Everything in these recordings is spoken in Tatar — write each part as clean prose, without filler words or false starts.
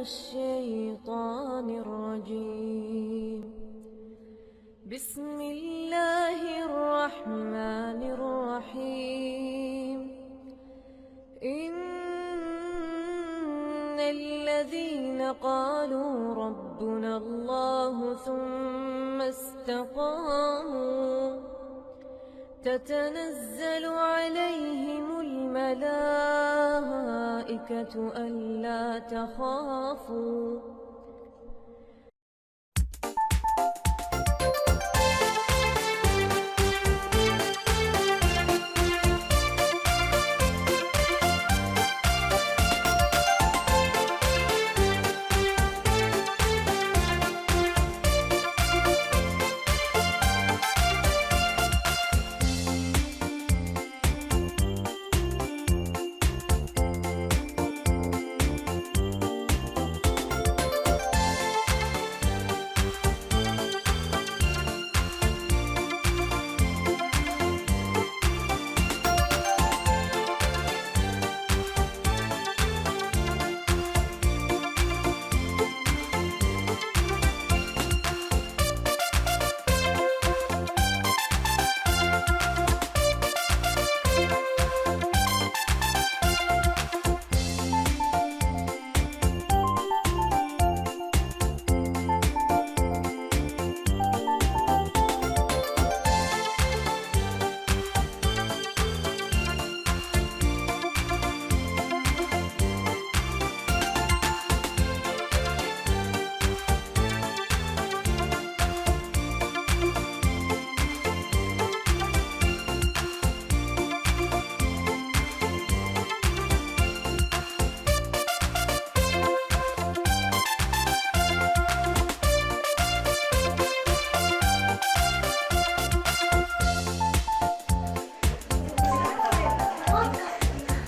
الشيطان الرجيم بسم الله الرحمن الرحيم إن الذين قالوا ربنا الله ثم استقاموا تتنزل عليهم الملائكة ألا تخافوا.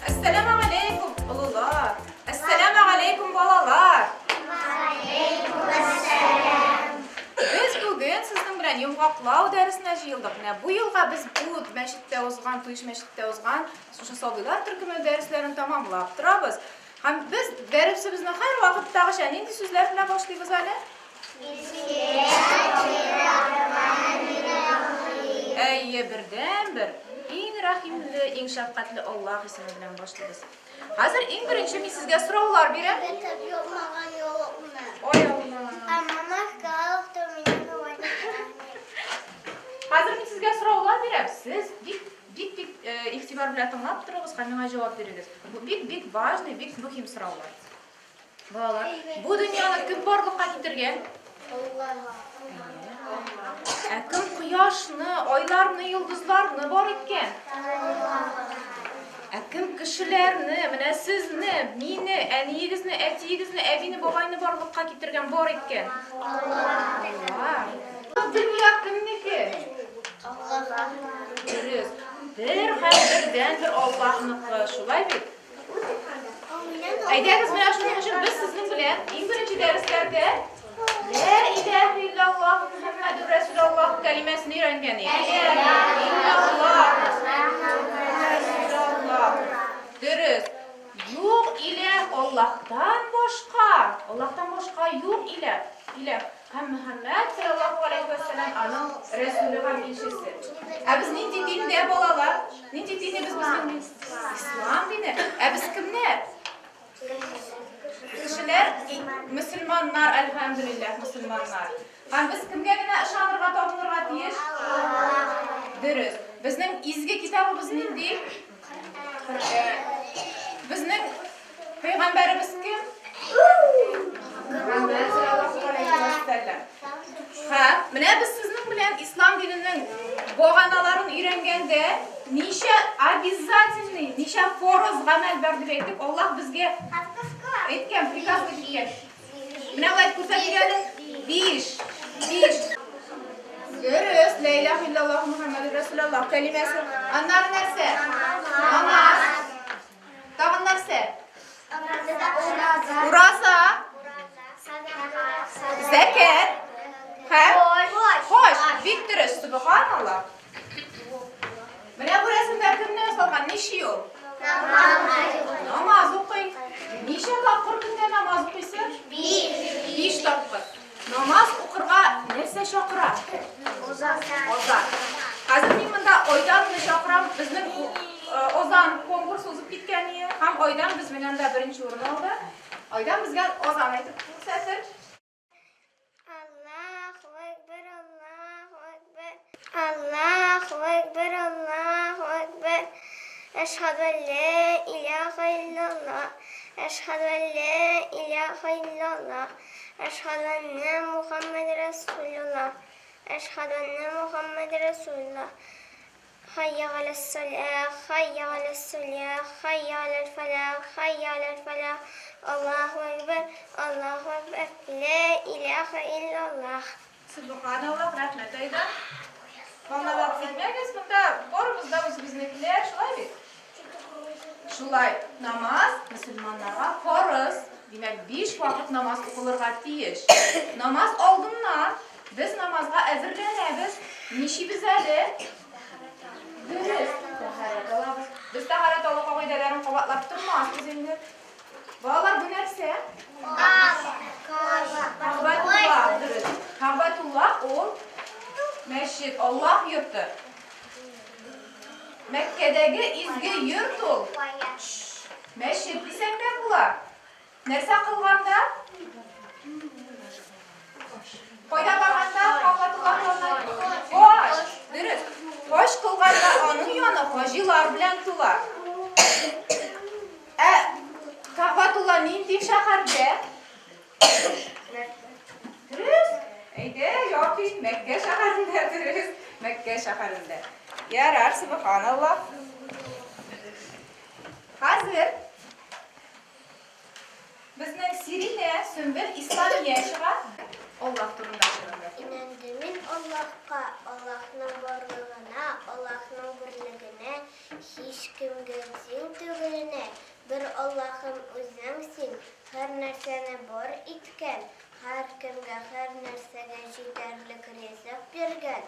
Әссәламегаләйкүм, олылар! Әссәламегаләйкүм, балалар! Без бүген сезнең белән йомгаклау дәресенә җыелдык. Менә бу елга без бу мәчеттә узган, Туеш мәчеттә узган шушы сабыйлар төркеме дәресләрен тамамлап торабыз. Һәм без дәресебезне һәрвакыттагыча нинди сүзләр белән башлыйбыз әле? Әйе, бердәнбер, иң рәхимле, иң шәфкатьле Аллаһ исеме белән башлыйбыз. Хәзер иң беренче мин сезгә сораулар бирәм. Ой, Алла. Хәзер мин сезгә сораулар бирәм. Сез бик бик бик э, игътибар белән тыңлап торыгыз һәм миңа җавап бирегез. Бу бик бик важный, бик мөһим сораулар. Балалар, бу дөньяны кем барлыкка китергән? Ә кем кояшны, айларны, йолдызларны бар иткән? Ә кем кешеләрне, менә сезне, мине, әниегезне, әтиегезне, әбине, бабайны барлыкка китергән, бар иткән? Алла. Дөнья кемнеке? Дөрес. Бер һәм бердәнбер Аллаһныкы, шулай бит? Әйдәгез, менә шуның өчен без сезнең белән иң беренче дәресләрдә Лә иләһә иллаллаһ Мухаммадур Расулаллаһ кәлимәсен өйрәнгән идек. Иллаллаһ Расулаллаһ. Дөрес. Юк иләһ Аллаһтан башка. Аллаһтан башка юк иләһ. Иләһ. Һәм Мөхәммәд саллаллаһу алейһи вә сәлләм аның рәсүле һәм илчесе. Ә без нинди диндә, балалар? Нинди динебез безнең? Ислам дине. Ә без кемнәр? Кешеләр, мөселманнар, әлхәмдүлилләһ, мөселманнар. Һәм без кемгә генә ышанырга, табынырга тиеш? Дөрес. Безнең изге китабыбыз нинди? Коръән. Безнең Пәйгамбәребез кем? Мөхәммәд саллаллаһу алейһи ва сәлләм. Һә, менә без сезнең белән ислам диненең баганаларын өйрәнгәндә ничә обязательный, ничә форыз гамәл бар дип әйтеп, Аллаһ безгә әйткән, приказ иткән. Менә болай күрсәтик әле. Биш. Биш. Дөрес, лә илаһ иллаллаһ Мухаммадур Расулаллаһ кәлимәсе. Аннары нәрсә? Намаз. Тагын нәрсә? Ураза. Зәкәт. Һәм Хош. Бик дөрес, субханаллаһ. Менә бу рәсемдә кемне ясалган? Ничә ел? Намаз укый. Ничә тапкыр көндә намаз укыйсыз? Һәм Айдан без менә анда беренче урын алды. Айдан безгә азан әйтеп күрсәтер. Аллаһу акбар, Аллаһу акбар. Аллаһу акбар, Аллаһу акбар. Әшһәду ан ла илаһа иллаллаһ. Әшһәду ан ла илаһа иллаллаһ. Әшһәду анна Мухаммад расулуллаһ. Әшһәду анна Мухаммад расулуллаһ. Хәйя галәс-салах, хәйя галәс-салах, хәйя галәл-фәлах, хәйя галәл-фәлах. Аллаһу әкбәр, Аллаһу әкбәр, лә илаһа иллаллаһ. Сөбханаллаһ, рәхмәт, Айда. Волноваться итмәгез, монда барыбыз да үзебезнекеләр, шулай бит? Шулай, намаз мөселманнарга фарыз. Димәк, биш вакыт намаз укылырга тиеш. Намаз алдыннан без намазга әзерләнәбез. Ничибез әле? Дөрес, тәһарәт алабыз. Без тәһарәт алу кагыйдәләрен кабатлап тормасбыз инде. Балалар, бу нәрсә? Кәгъбәтулла, дөрес. Кәгъбәтулла ул мәчет, Аллаһ йорты. Мәккәдәге изге йорт ул. Мәчет дисәң дә була. Нәрсә кылганда? Кайда барганда Кәгъбәтулла янына? Хаҗ. Дөрес. Хаҗ кылганда аның яны хаҗилар белән тула. Ә Кәгъбәтулла нинди шәһәрдә? Дөрес. Әйдә, җавап бир. Мәккә шәһәрендә, дөрес. Мәккә шәһәрендә. Ярар, субханаллаһ. Хәзер Безнең Сиринә, Сөмбел, Исламия чыга. Аллаһ турында шигырьләр. Инандым мин Аллаһка, Аллаһның барлыгына, Аллаһның берлегенә, һичкемгә тиң түгеленә. Бер Аллаһым үзең син, һәр нәрсәне бар иткән, һәркемгә һәр нәрсәгә җитәрлек ризык биргән.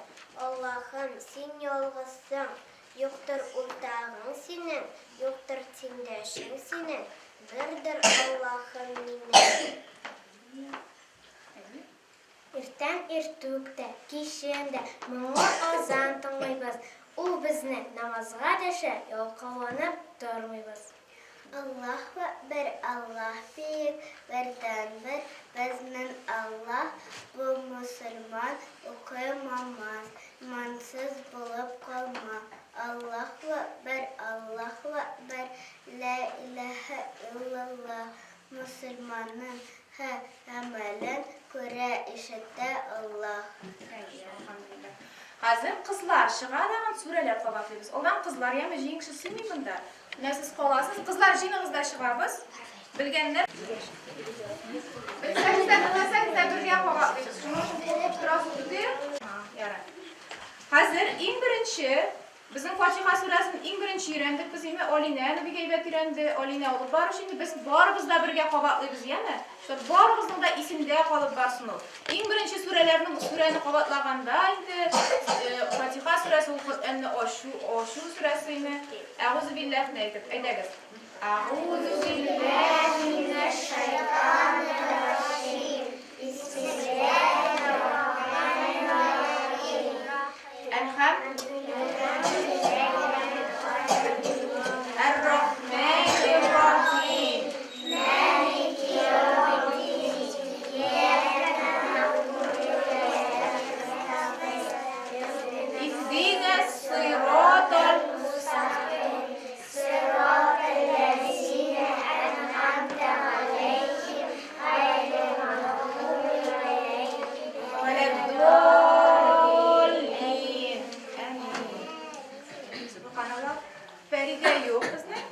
Аллаһым, син ялгызсың, Юктыр уртагың синең, юктыр тиңдәшең синең, бердер Аллаһым минем. Иртән иртүк тә, кичен дә моңлы азан тыңлыйбыз. Ул безне намазга дәшә, ялкауланып тормыйбыз. Аллаһу әкбәр, Аллаһ бөек, бердәнбер безнең Аллаһ, бу мөселман, укый намаз, имансыз булып калма. Аллаһу әкбәр, Аллаһу әкбәр, лә иләһә иллаллаһ, мөселманның һәр гамәлен күрә, ишетә Аллаһ. Хәзер кызлар чыга тагын сүрәләр кабатлыйбыз. Алдан кызлар яме җиңүче сөйми монда. Менә сез каласыз. Кызлар, җыеныгыз да чыгабыз. Белгәннәр. Белсәгез дә, белмәсәгез дә бергә кабатлыйбыз. Шуның өчен куркып торасыз түгел. Ярар. Хәзер иң беренче безнең Фатиха сүрәсен иң беренче өйрәндек без инде. Алинә аны бик әйбәт өйрәнде. Алинә алып баручы инде. Без барыбыз да бергә кабатлыйбыз, яме? Чтоб барыбызның да исендә калып барсын ул. Иң беренче сүрәләрнең сүрәне кабатлаганда инде Фатиха сүрәсе ул Коръәнне ачу, ачу сүрәсе ине. Әгузу билләһне әйтеп, әйдәгез. Әгузу билләһи минәш шайтанир раҗим. Бисмиллаһир-рахманир-рахим. Әлхәм. Әр-Рахманир-Рахим. Иһдинәс сиратал вәләд-даллин. Амин. Субханаллаһ. Фәридә юк безнең.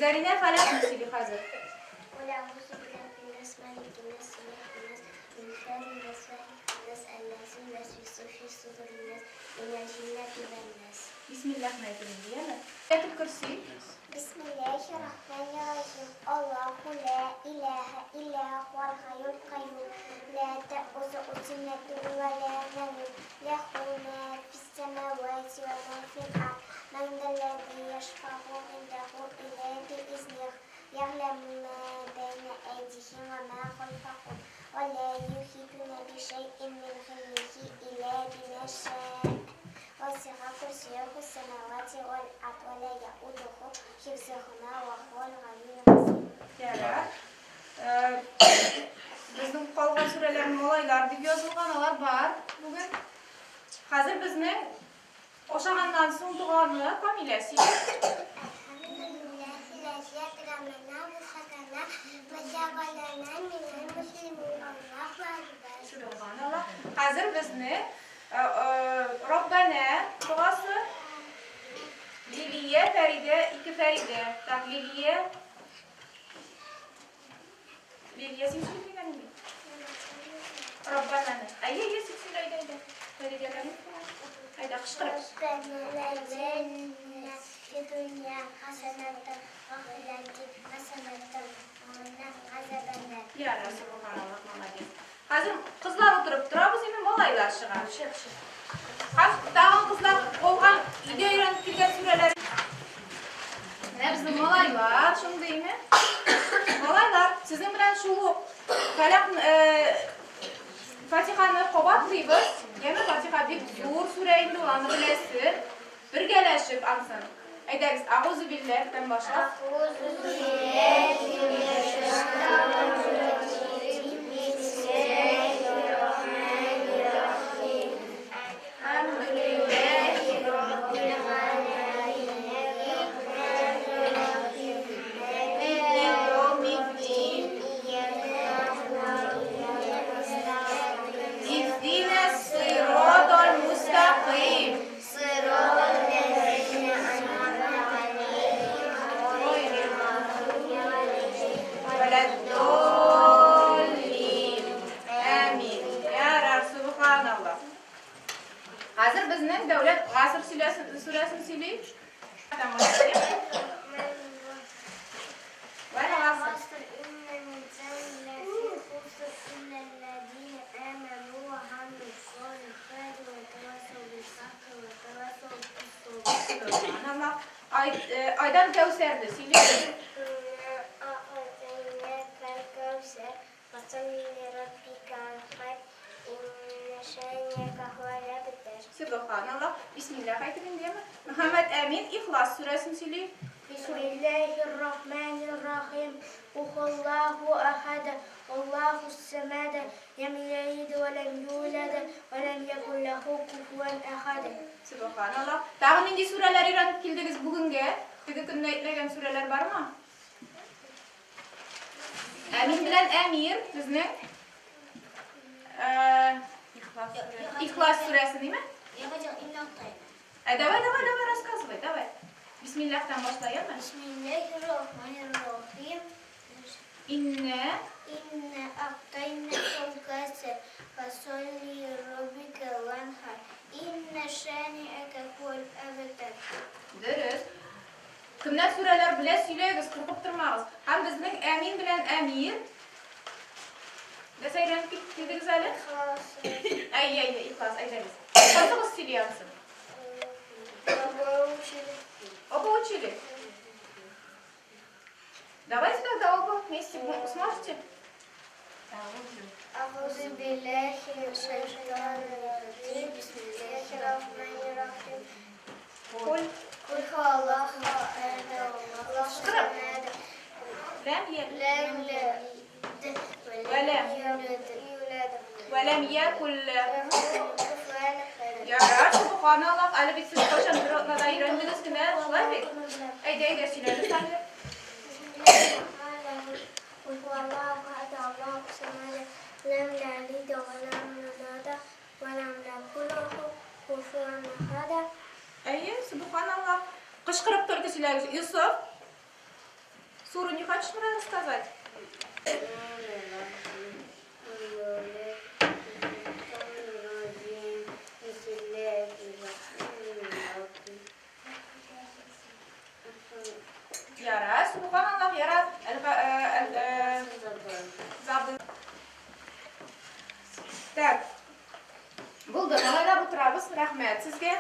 Зәринә Фәләхны сөйли хәзер. Бисмиллаһны әйтеп инде, яме. Аятел Көрси. Бисмиллаһир-рахманир-рахим. Аллаһу ла илаһа илля хуал хайюл кайюм. Ла та'узуху синатун ва ла наум. Ләху ма фис-самавати ва ма фил-ард. Ман заллази яшфагу индаху илля биизних. Ягъләму ма бәйнә әйдихим ва ма халфахум. Ва ла юхитуна бишәйин мин гыйльмихи илля бима ша'а. كرسيه السماوات والأرض ولا يؤوده حفظهما وهو العلي العظيم. Ярар. Э, Безнең калган сүрәләр малайлар дип язылган, алар бар бүген. Хәзер безнең ашаганнан соң доганы Камилә сөйли. الحمد لله الذي أكرمنا وسكنا وجعلنا من المسلمين الله أكبر. Субханалла. Хәзер безне э, э, Раббана догасы Лилия, Фәридә, ике Фәридә. Так, Лилия. Лилия, син сөйләгән инде. Раббананы. Әйе, әйе, син сөйлә, әйдә, әйдә. Фәридә, кәне. Әйдә, кычкырып. ربنا آتنا في الدنيا حسنة وفي الآخرة حسنة وقنا عذاب النار. Ярар, субханалла, молодец. Хәзер кызлар утырып торабыз, инде малайлар чыга. Чык, чык. Хәзер тагын кызлар калган өйдә өйрәнеп килгән сүрәләр. Менә безнең малайлар шундыймы? Малайлар, сезнең белән шул ук Фәләк Фатиханы кабатлыйбыз. Яме Фатиха бик зур сүрә инде, ул аны беләсе. Бергәләшеп ансын. Әйдәгез, Агузу билләһтән башлап. Иһдина сиратал мустакыйм. Вәләддоллин. Амин. Ярар, субханаллах. Хәзер безнең дәүләт гасыр сүрәсен сүрәсен сөйли. Вәл гаср. والعصر إن الإنسان لفي خسر إلا الذين آمنوا وعملوا الصالحات وتواصوا بالحق وتواصوا بالصبر. Субханаллах. Ай, э, Айдан Кәүсәрне сөйли. إنا أعطيناك الكوثر فصل لربك وانحر إن شانئك هو الأبتر. Субханаллах. Бисмиллах әйтеп инде. Мөхәммәд Әмин Ихлас сүрәсен сөйли. بسم الله الرحمن الرحيم قل هو الله أحد الله الصمد لم يلد ولم يولد ولم يكن له كفوا أحد. Субханаллах. Тагын нинди сүрәләр өйрәнеп килдегез бүгенгә? Теге көнне әйтмәгән сүрәләр бармы? Әмин белән Әмир безнең э, Ихлас сүрәсе, диме? Я хотел именно тайна. Ә, давай, давай, давай, рассказывай, давай. Бисмиллахтан башлаямы? بسم الله الرحمن الرحيم Иннә إنا أعطيناك الكوثر فصل لربك وانحر إن شانئك هو الأبتر. Дөрес. Кемнәр сүрәләр белә сөйләгез, куркып тормагыз. Һәм безнең Әмин белән Әмир Нәрсә өйрәнеп киттегез әле? إخلاص. Әй, әй, әй, Ихлас, әйдәгез. Кайсыгыз сөйли алсын? Оба учили? Давайте тогда оба вместе сможете? أعوذ بالله من الشيطان الرجيم بسم الله الرحمن الرحيم Кul قل هو الله أحد الله الصمد ләм я لم يلد ولم يولد ва ләм якул له كفوا أحد. Ярар, субханаллах, әле бит сез кайчан бер атнада өйрәндегез генә, шулай бит? Әйдә, әйдә, сөйләгез әле. قل هو الله أحد الله الصمد لم يلد ولم يولد ولم يكن له كفوا أحد. Әйе, субханаллах. Кычкырып только сөйләгез. Юсуф, суру не хочешь мне рассказать? Ярар, субханаллах, ярар. Әлфа, э, әл- э, Забыл. Так. Булды, малайлар утырабыз. Рәхмәт сезгә.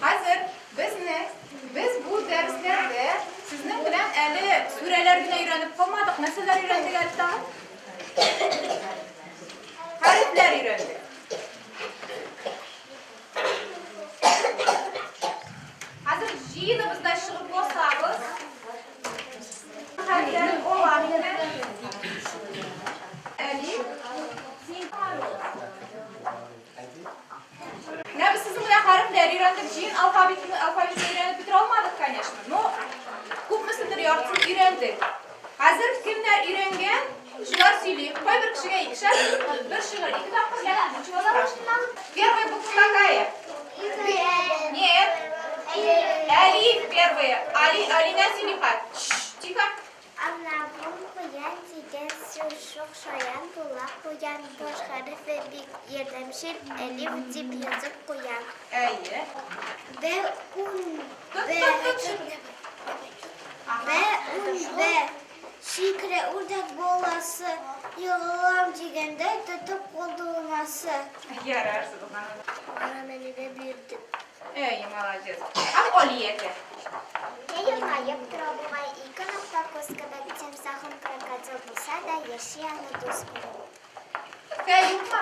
Хәзер безне без бу дәресләрдә сезнең белән әле сүрәләр генә өйрәнеп калмадык. Нәрсәләр өйрәндек әле тагын? Хәрефләр. өйрәндек. Җыен алфавитны алфавитны өйрәнеп бетерә алмадык, конечно, но күпмесендер яртысын өйрәндек. Хәзер кемнәр өйрәнгән, шулар сөйли. Кайбер кешегә икешәр, бер шигырь, ике тапкыр, ләкин ничего страшного. Первая буква какая? Нет. Әлиф первая. Али, Алинә сөйли хәзер. Тихо. Аллаһым куян дигән сүз шук шаян була куян баш хәрефе бик ярдәмчел әлиф дип язып куям. Әйе. Б ун Тот, Б тот, тот. Б ун Б Шикре үрдәк баласы егылам дигәндә тотып калды анасы. Ярар, субханалла. Рамәнегә бирдем. Әйе, молодец. Ак Алия. Я елмаеп тора бугай, ике нокта күз кебек, тимсахым крокодил булса да, яши аны дус күреп. Сә юкмы?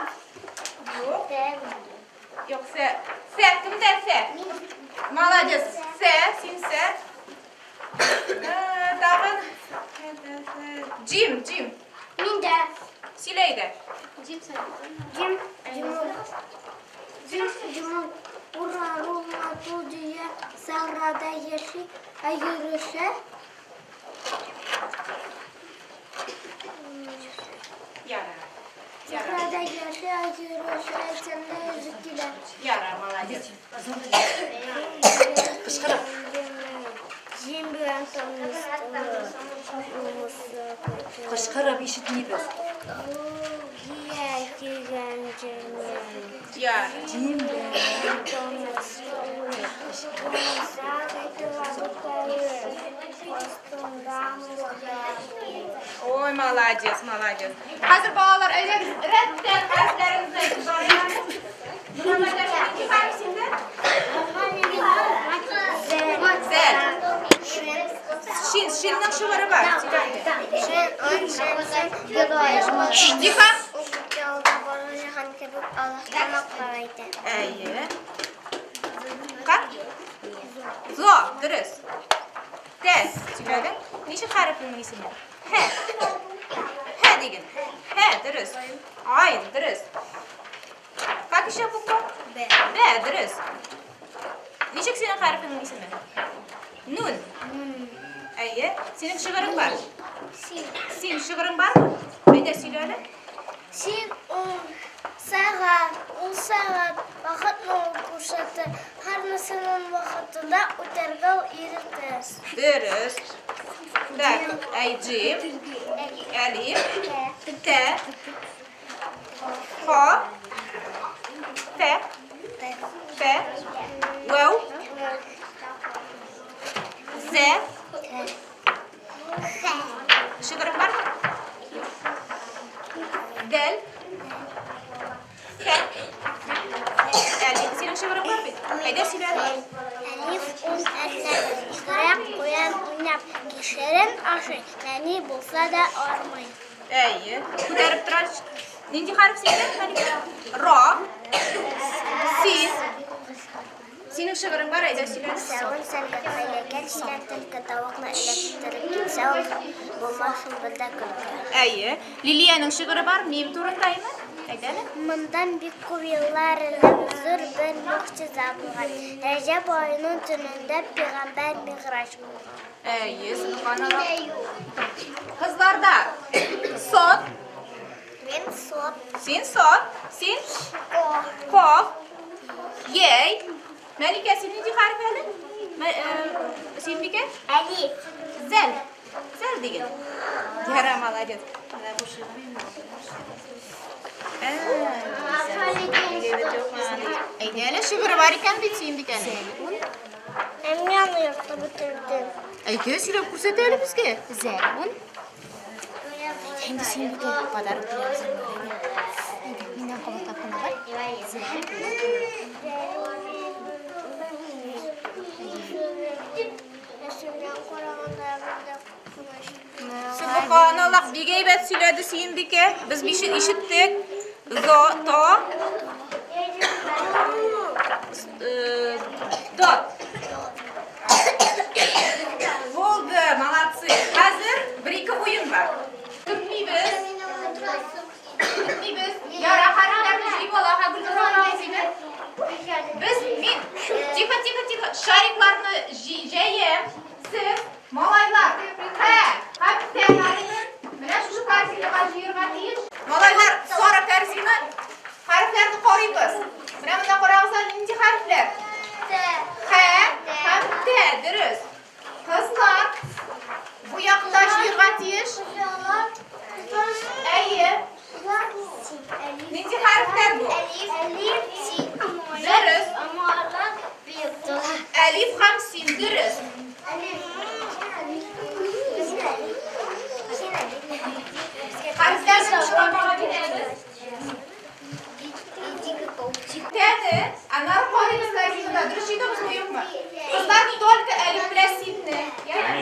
Юк. Юк, сә. Сә, кемдә сә? Молодец. Сә, син сә. Тагын. Джим, Джим. Миндә. Сөйлә әйдә. Джим. Джим. Джим. Джим. Ура, рула, тудия, сарада яши, ә йөреше. Ярар. Ярар. Сарада яши, ә йөреше, әтемне өзеп килә. Ярар, молодец. Кычкырып. Джим белән танышты. Кычкырып ишетмибез. Гия кигән җирнең. Ярар. Җим белән Ой, молодец, молодец. Хәзер балалар, әйдәгез, рәттән хәрефләрегезне әйтеп барыйк әле. Мөхәммәт Әмин, нинди хәреф синдә? Зәл. Шин, шинның шигыре бар. Сөйлә әйдә. Тихо. Әйе. Как? Зо, дөрес. Тә, сөйләдең. Ничек хәрефеңнең исеме? Һә. Һә диген. Һә, дөрес. Айн, дөрес. Как еще буква? Б. Б, дөрес. Ничек синең хәрефеңнең исеме? Нун. Әйе. Синең шигырең бар. Син шигырең бармы? Әйдә сөйлә әле. Син ул сәгать, ул сәгать вакытны ул күрсәтә. Һәр нәрсәнең вакытында үтәргә ул өйрәтә. Дөрес. Так, әй, джим. Әлиф. Тә. Ха. Фә. Фә. Вәү. Зә. Шигырең бармы? Дәл. Фә. Әлиф, синең шигырең бар бит. Әйдә сөйлә әле. Әлиф ун әрләп, йөгерә куян уйнап, кишерен ашый, нәни булса да армый. Әйе. Күтәреп тора. Нинди хәреф синдә, Мәликә? Ра. Син. Синең шигырең бар, әйдә сөйлә. Сәвен сәлкә хәйләкәр чиләк төлке тавыкны эләктереп китсә ул булмас шул бер дә көлке. Әйе. Лилиянең шигыре бар, мим турында име? Әйдә әле. Моннан бик күп еллар элек зур бер могҗиза булган. Рәҗәб аеның төнендә пәйгамбәр мигъраҗ булган. Әйе, субханалла. Кызларда сод, Мин сод, син сод, син ко, коф, ей. Мәликә, син нинди хәреф әле? Син бикә? әлиф. Зәл. Зәл диген. Яра, молодец. Менә бу шигырь. Әйдә әле, шигыре бар икән бит син бикәнең. Мин аны ятлап бетердем. Әйдә, сөйләп күрсәт әле безгә. Зәлун. Инде син бикә подарок бирәбез. Әйдә, миннән кабатлап кына бар. Зәлун. Рәсемнән караганда монда куркыныч. Субханаллах, бик әйбәт сөйләде Сөембикә. Без бишен ишеттек. Зо, то, дот. Булды, молодцы. Хәзер бер-ике уен бар. Көтмибез. Көтмибез. Яра, хәрефләрне җыеп ала. Гөлнур апа, сине. Без, мин. Тихо. Әлиф, син. Дөрес. Амалар бик тула. Әлиф һәм син дөрес. Хәрефләрне чыгармага бирәбез. Тәне, аннары карыйбыз корзинада. Дөрес җыйдыгызмы, юкмы? Кызлар только әлиф белән синне. Ярар.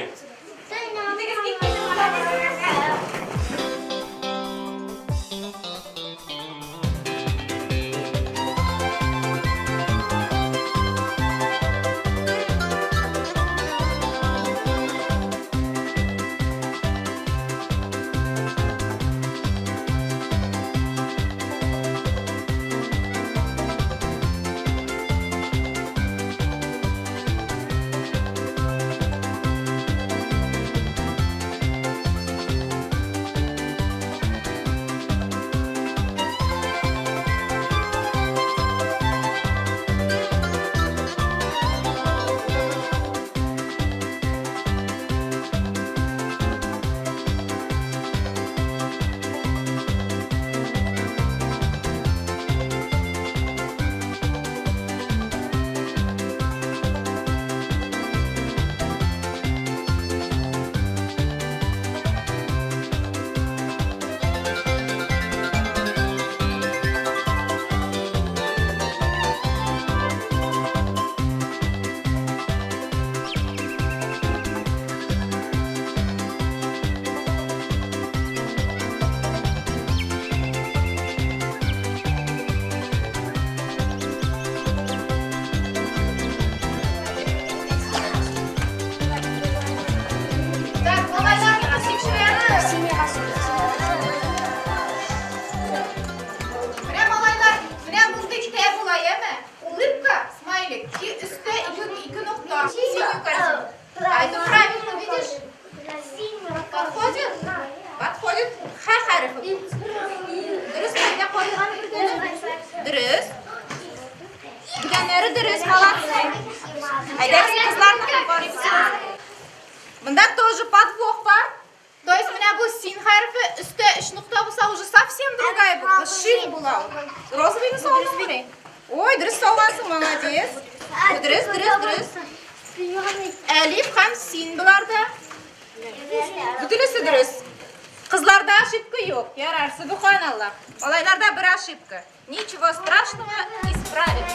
Китегез, киттегез, молодец. Так, малайларны без тикшерәбез. Менә малайлар, менә мондый тә була, яме? Улыбка, смайлик, и өстә ике, ике нокта, синюю корзину. А это правильно, видишь? Подходит? Подходит. Х хәрефе. Дөрес, әйдә карыйган бергәләп. Дөрес. Дигәннәре дөрес, молодцы. Әйдәгез кызларны карыйбыз. Монда тоже подвох бар. То есть менә бу син хәрефе өстә өч нокта булса уже совсем другая буква. Шин була ул. Розовыйны салдыңмыни? Ой, дөрес салгансың, молодец. Дөрес, дөрес, дөрес. Әлиф һәм син боларда. Бөтенесе дөрес. Кызларда ошибка юк. Ярар, субханаллах. Малайларда бер ошибка. Ничего страшного, исправим.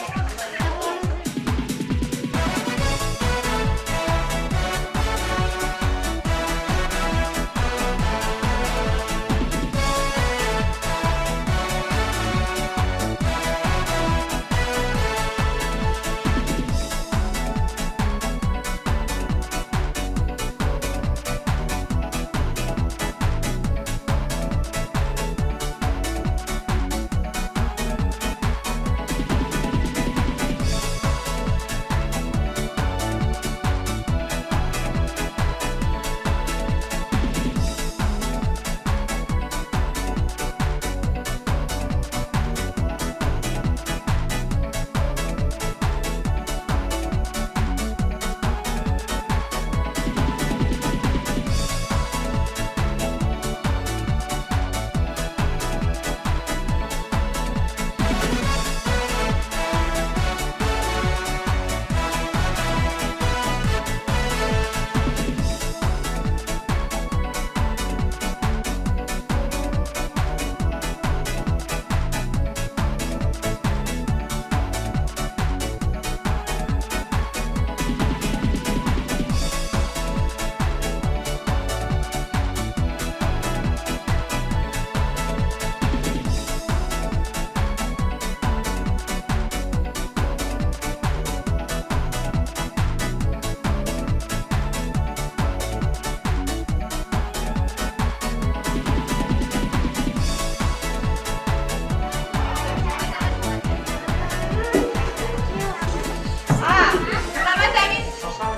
А, Мөхәммәт Әмин,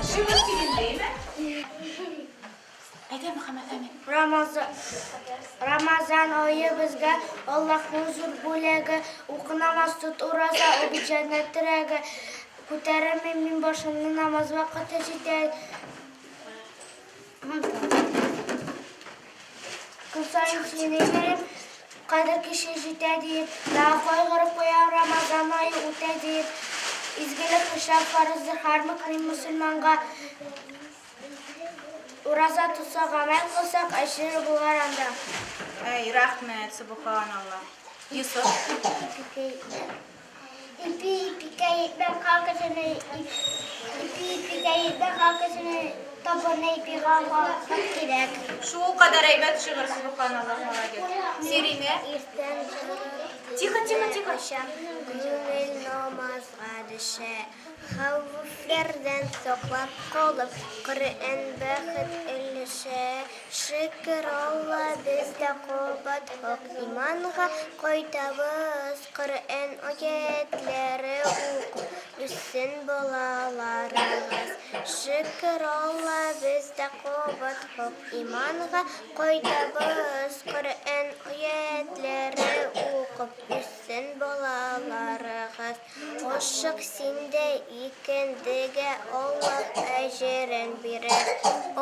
шигырь сөйлим, Әйдә, Мөхәммәт Әмин. Рамазан, Рамазан ае безгә Аллаһның зур бүләге. Укы намаз, тот ураза, ул бит җәннәт терәге. Күтәрәмен мин башымны намаз вакыты җитә. Көн саен сөенә йөрим, кадер киче җитә диеп, тагы кайгырып куям Рамазан. Изгелек эшләү фарыздыр һәр мөэмин мөселманга. Ураза тотсак, гамәл кылсак, әҗере булыр анда. Әй, рәхмәт, сөбханалла. Йосыф. Ипи ипикә икмәк халкысыны ипи ипикә икмәк халкысыны табыны ипи халкы кирәк. Шул кадәр әйбәт шигырь, сөбханалла, молодец. Сиринә. Иртән Тихо, тихо, тихо. Күңел намазга төшә. Хәвефләрдән саклап калып, Коръән бәхет өләшә. Шөкер Алла, без дә кабат хак иманга кайтабыз. Коръән аятьләре укып, үссен балаларыбыз. Шөкер Алла, без дә кабат хак иманга кайтабыз. Коръән аятьләре укып, үссен балаларыгыз. Ашык син дә икендегә, Аллаһ әҗерен бирер.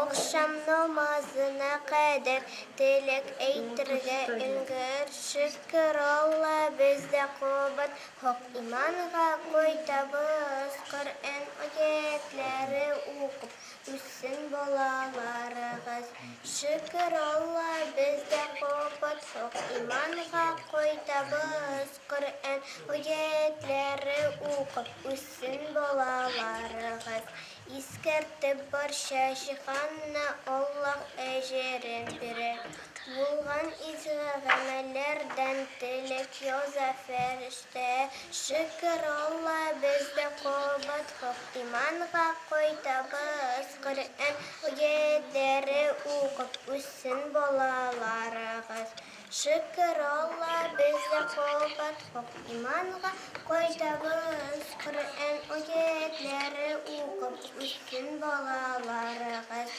Ахшам намазына кадәр теләк әйтергә өлгер. Шөкер Алла, без дә кабат хак иманга кайтабыз. Коръән аятьләре укып үссен балаларыгыз. Шөкер Алла, без дә кабат хак иманга кайтабыз. Коръән аятьләре укып үссен балаларыгыз. Искәртеп барча җиһанны Аллаһ әҗерен бирер. Булган изге гамәлләрдән теләк яза фәрештә. Шөкер Алла, без дә кабат хак иманга кайтабыз. Коръән аятьләре укып үссен балаларыгыз. Шөкер Алла, без дә кабат хак иманга кайтабыз. Коръән аятьләре укып үссен балаларыгыз.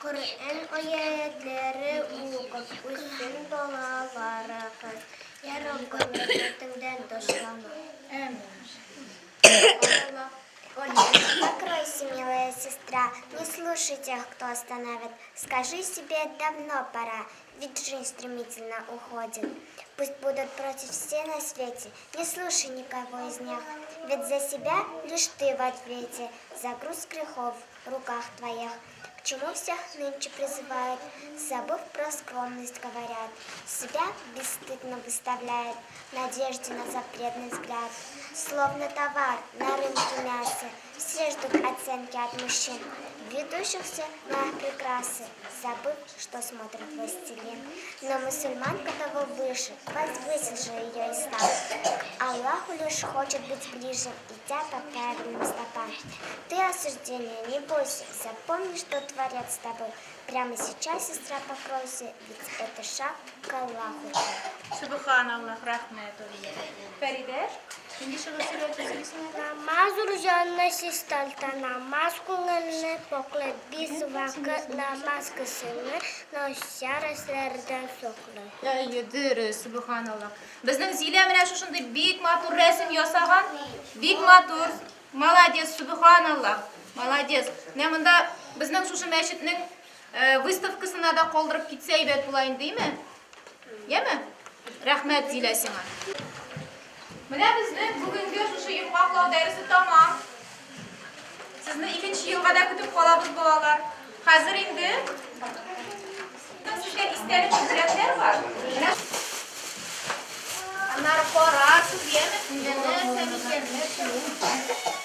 Коръән аятьләре укып үссен балаларыгыз. Я Раббым, рәхмәтеңдән ташлама. Әмин. Покройся, милая сестра, не слушай тех, кто остановит. Скажи себе, давно пора, ведь жизнь стремительно уходит. Пусть будут против все на свете, не слушай никого из них. Ведь за себя лишь ты в ответе, за груз грехов в руках твоих. К чему всех нынче призывают, забыв про скромность говорят. Себя бесстыдно выставляют, в надежде на запретный взгляд. Словно товар на рынке мяса, все ждут оценки от мужчин, ведущихся на прекрасы, забыв, что смотрит властелин. Но мусульманка того выше, возвысил же ее ислам. К Аллаху лишь хочет быть ближе, идя по правильным стопам. Ты осуждения не бойся, запомни, что Творец с тобой. Прямо сейчас, сестра, покройся, ведь это шаг к Аллаху. Сөбханаллаһ, рәхмәт, Алия. Фәридә, нинди шигырь сөйләп сөйлисең әле? Намаз ул җанны чистарта, намаз күңелне пакълый, биш вакыт намаз кешене начар эшләрдән саклый. Әйе, дөрес, сөбханаллаһ. Безнең Зилә менә шушындый бик матур рәсем ясаган. Бик матур. Молодец, сөбханаллаһ. Молодец. Менә монда безнең шушы мәчетнең э, выставкасына да калдырып китсә әйбәт була инде, димме? Яме? Рәхмәт, Зилә, сиңа. Менә безнең бүгенге шушы йомгаклау дәресе тамам. Сезне икенче елга да көтеп калабыз, балалар. Хәзер инде сезгә истәлек бүләкләр бар. Менә аннары карарсыз, яме, нәрсә микән, нәрсә ул.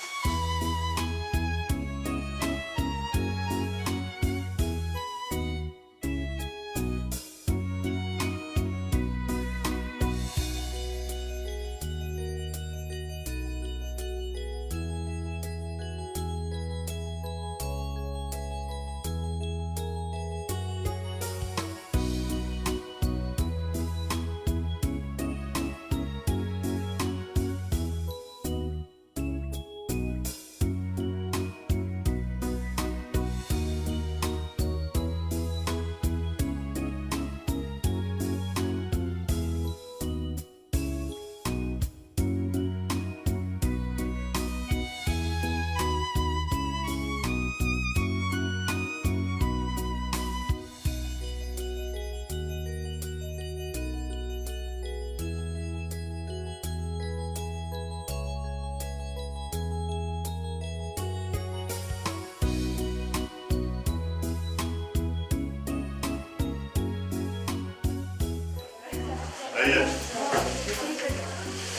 Әйе.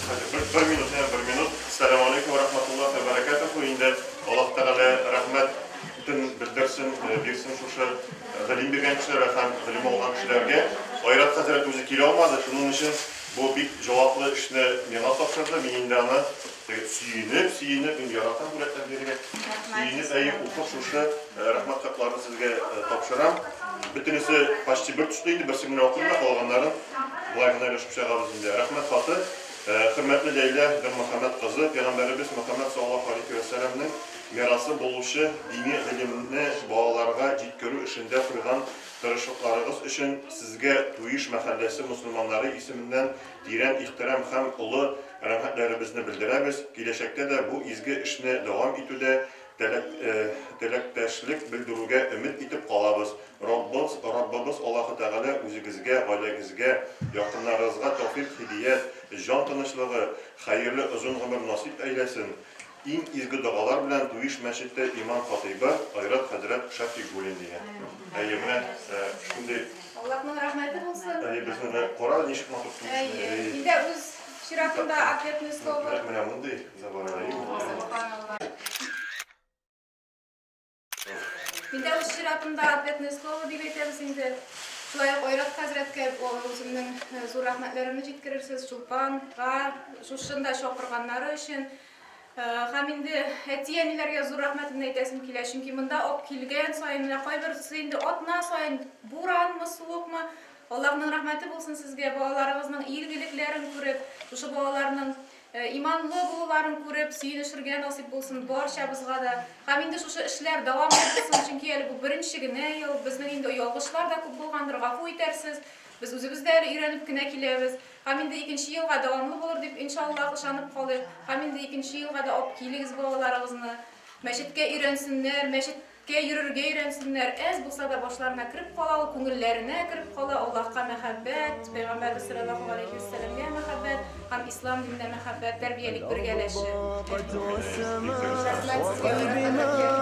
Хәзер бер минут, бер минут. Ассаламу алейкум ва рахматуллахи ва баракатуху. Инде Аллаһ Тәгалә рәхмәтен белдерсен, бирсен шушы гыйлем биргән кешеләргә һәм гыйлем алган кешеләргә. Айрат хәзрәт үзе килә алмады, шуның өчен бу бик җаваплы эшне миңа тапшырды. Мин инде аны сөенеп, сөенеп, мин яратам бүләкләр бирергә. Сөенеп, әйе, укып шушы рәхмәт хатларын сезгә тапшырам. Бөтенесе почти бер төсле инде, берсен генә укыйм да, калганнарын болай гына өләшеп чыгабыз инде. Рәхмәт хаты. Хөрмәтле Ләйлә Дәрмөхәммәт кызы, Пәйгамбәребез Мөхәммәд саллаллаһу алейһи вә сәлләмнең мирасы булучы дини гыйлемне балаларга җиткерү эшендә куйган тырышлыкларыгыз өчен сезгә Туеш мәхәлләсе мөселманнары исеменнән тирән ихтирам һәм олы рәхмәтләребезне белдерәбез. Киләчәктә дә бу изге эшне дәвам итүдә теләктәшлек белдерүгә өмет итеп калабыз. Раббыз, Раббыбыз Аллаһы Тәгалә үзегезгә, гаиләгезгә, якыннарыгызга тәүфыйк, һидият, җан тынычлыгы, хәерле озын гомер насыйп әйләсен. Иң изге догалар белән Туиш мәчете имам-хатыйбы Айрат хәзрәт Шәфигуллин дигән. Әйе, менә шундый. Аллаһның рәхмәте булсын. Әйе, безне менә кара, ничек матур Туишны. Әйе, миндә үз чиратымда ответное слово. Менә мондый да бар, әйеме? Сөбханалла. Миндә үз чиратымда ответное слово дип әйтәбез инде. Шулай ук Айрат хәзрәткә үземнең зур рәхмәтләремне җиткерерсез Чулпанга шушында чакырганнары өчен. Һәм инде әти-әниләргә зур рәхмәтемне әйтәсем килә, чөнки монда ап килгән саен, менә кайберсе инде атна саен буранмы, суыкмы, Аллаһның рәхмәте булсын сезгә, балаларыгызның игелекләрен күреп, шушы балаларның Иманлы булуларын күреп, сөенешергә насыйп булсын барчабызга да. Һәм инде шушы эшләр дәвам итсен, чөнки әле бу беренче генә ел, безнең инде ялгышлар да күп булгандыр, гафу итәрсез. Без үзебез дә әле өйрәнеп кенә киләбез. Һәм инде икенче елга дәвамлы булыр дип, иншаллаһ, ышанып калыйк. Һәм инде икенче елга да алып килегез балаларыгызны. Мәчеткә өйрәнсеннәр, мәчет Кә йөрергә өйрәнсеннәр, әз булса да башларына кереп кала ул, күңелләренә кереп кала Аллаһка мәхәббәт, Пәйгамбәрбез салләллаһу галәйһи вәссәламгә мәхәббәт һәм Ислам диненә мәхәббәт, тәрбиялик бергәләшеп. Рәхмәт сезгә,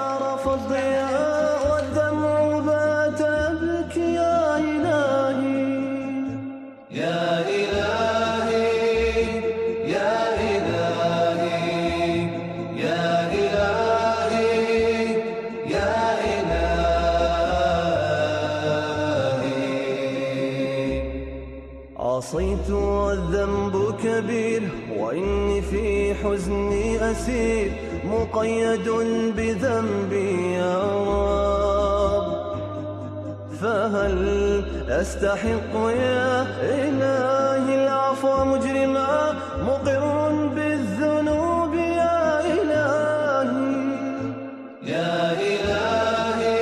عصيت والذنب كبير وإني في حزني أسير مقيد بذنبي يا رب فهل أستحق يا إلهي العفو مجرما مقر بالذنوب يا إلهي يا إلهي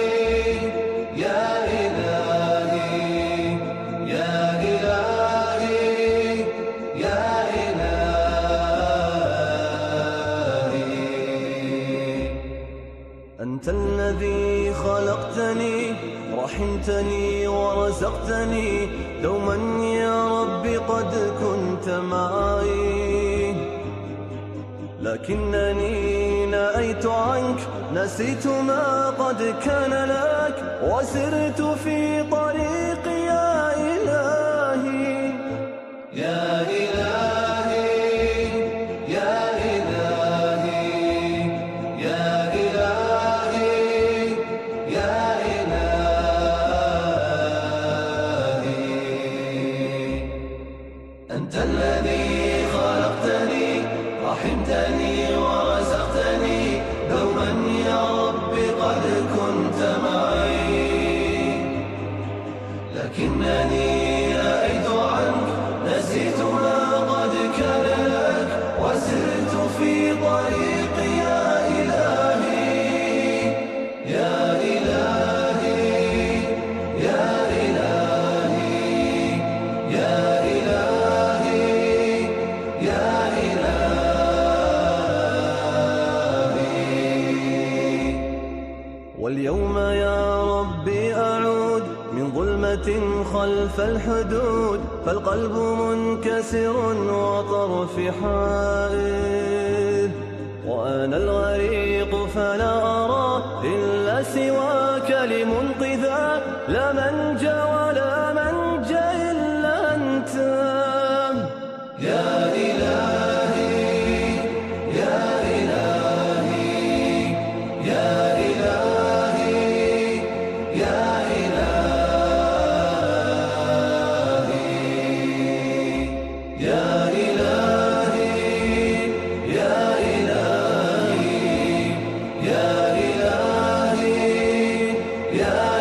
يا إلهي يا إلهي يا إلهي أنت الذي خلقتني رحمتني ورزقتني دوما يا رب قد كنت معي لكنني نأيت عنك نسيت ما قد كان لك وسرت في طريقي يا إلهي يا إلهي يا إلهي يا إلهي يا إلهي أنت الذي خلقتني رحمتني ورزقتني دوما يا رب قد كنت معي لكنني نأيت عنك نسيت ما قد كان لك وسرت في طريقي يا إلهي يا إلهي يا إلهي يا إلهي يا إلهي واليوم يا ربي أعود من ظلمة خلف الحدود فالقلب منكسر وطرف حائر وأنا الغريق فلا أرى إلا سواك لمنقذا لا منجا ولا منجا إلا أنت. يا